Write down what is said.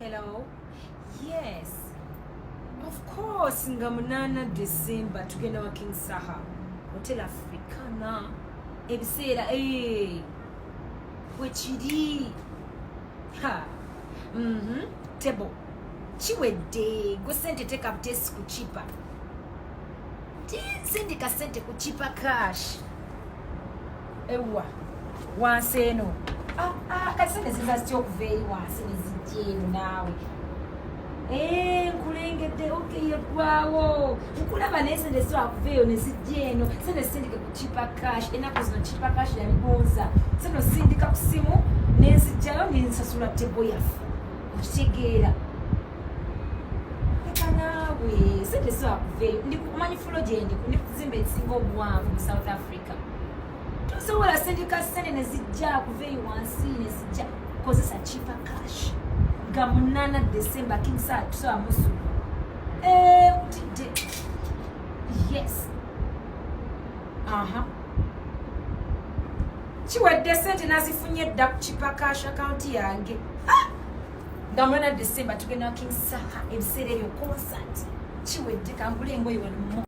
Hello. Yes. Of course, nga 8 December tugenda wa King Saha. Hotel Africana. Ebiseera wekiri. Ha. Table. Kiwedde. Gwe sente teeka buteesi ku Chippa. Sindika sente ku Chippa Cash. Ewa. Wansi eno. Ah, ah, kati sente ziza zitya okuva eri wansi ne zijja eno naawe? Eh, nkulengedde. Okay, yeggwawo nkulaba, naye sente zisobola kuva eyo ne zijja eno. Sente sindike ku Chippa Cash. Ennaku zino Chippa Cash yabigonza. Sente osindika ku simu nenzijjayo nensasula table yaffe, okitegeera? Leka naawe, sente zisobola kuva eyo. Omanyi floor gyendi ndi kuzimba ekisinga obuwanvu mu South Africa. Tosobola sindika sente ne zijja kuva eyo wansi ne zijja. Kozesa Chippa Cash. Nga 8 December, King Saha tusobola musu. Utidde. Yes, aha, kiwedde. Sente nazifunye dda ku Chippa Cash account yange. Nga 8 December tugenda King Saha. Ebiseera ebyo concert kiwedde. Kangula engoye wano.